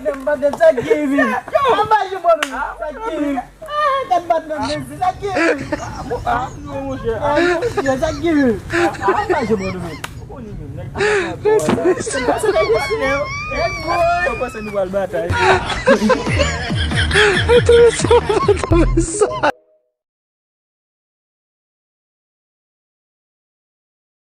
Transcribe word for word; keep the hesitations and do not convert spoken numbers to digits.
M pa tèt sa ki rive. An pa je bò nou. Sa ki rive. Ah, gad bat nan men, sa ki rive. Ah, monchè. Ah, monchè, sa ki rive. Ah, an pa je bò nou. Ou konn li menm, nèg. Sa nèg yo. Ou panse nou pral batay?